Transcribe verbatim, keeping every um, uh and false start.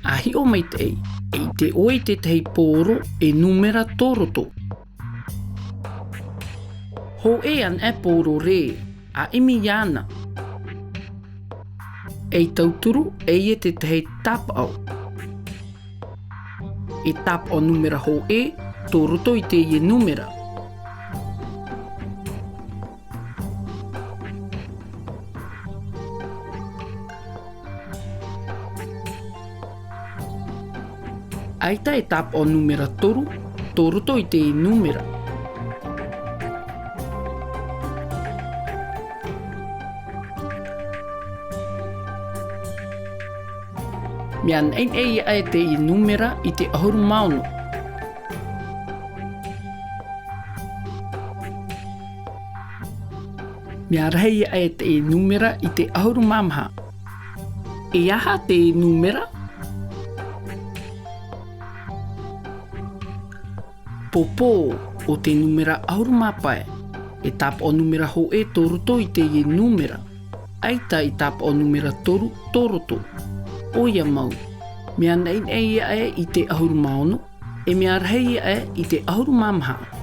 A hiʻo maitaʻi, e ʻite ʻoe i te tahi poro e nūmera tōroto. Hōʻē ana e poro rē, a ʻimi iāna. E tauturu, e ia te tahi tāpaʻo. E tāpaʻo nūmera hōʻē, tōroto i teie nūmera. ʻAita e tāpaʻo nūmera toru, tōroto i teie nūmera. Mea naʻinaʻi aʻe teie nūmera i te ʻahuru mā ono. Mea rahi aʻe teie nūmera i te ʻahuru mā maha. E aha te nūmera? Pōpō o te nūmera ʻahuru mā pae. E tāpaʻo nūmera hōʻē tōroto i teie nūmera. ʻAita e tāpaʻo nūmera toru tōroto. ʻOia mau. Mea naʻinaʻi aʻe i te ʻahuru mā ono, e mea rahi aʻe i te ʻahuru mā maha.